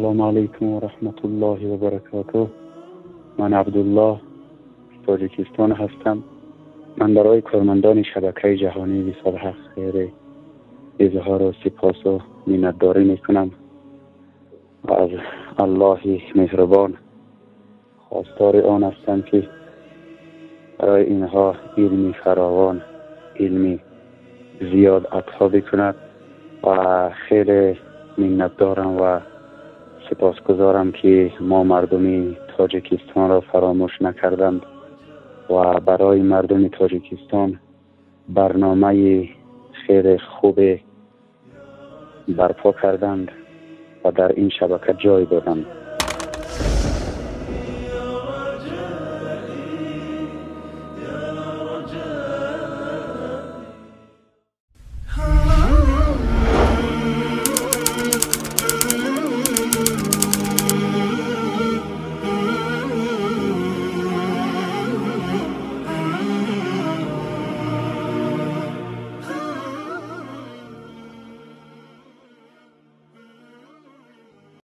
Ассалому алайкум ва раҳматуллоҳи ва баракатуҳ. Ман Абдуллоҳ, Тоҷикистон ҳастам. Ман барои кормандони шабакаи ҷаҳонии Висоли Ҳақ хеле изҳору сипосу миннатдорӣ мекунам ва аз Аллоҳи меҳрубон хостори он ҳастам, ки барои инҳо илми фаровон, илми зиёд ато бикунад ва хеле миннатдорам ва сипосгузорам, ки мо мардуми Тоҷикистонро фаромӯш накарданд ва барои мардуми Тоҷикистон барномаи хеле хубе барпо карданд ва дар ин шабака ҷой доданд.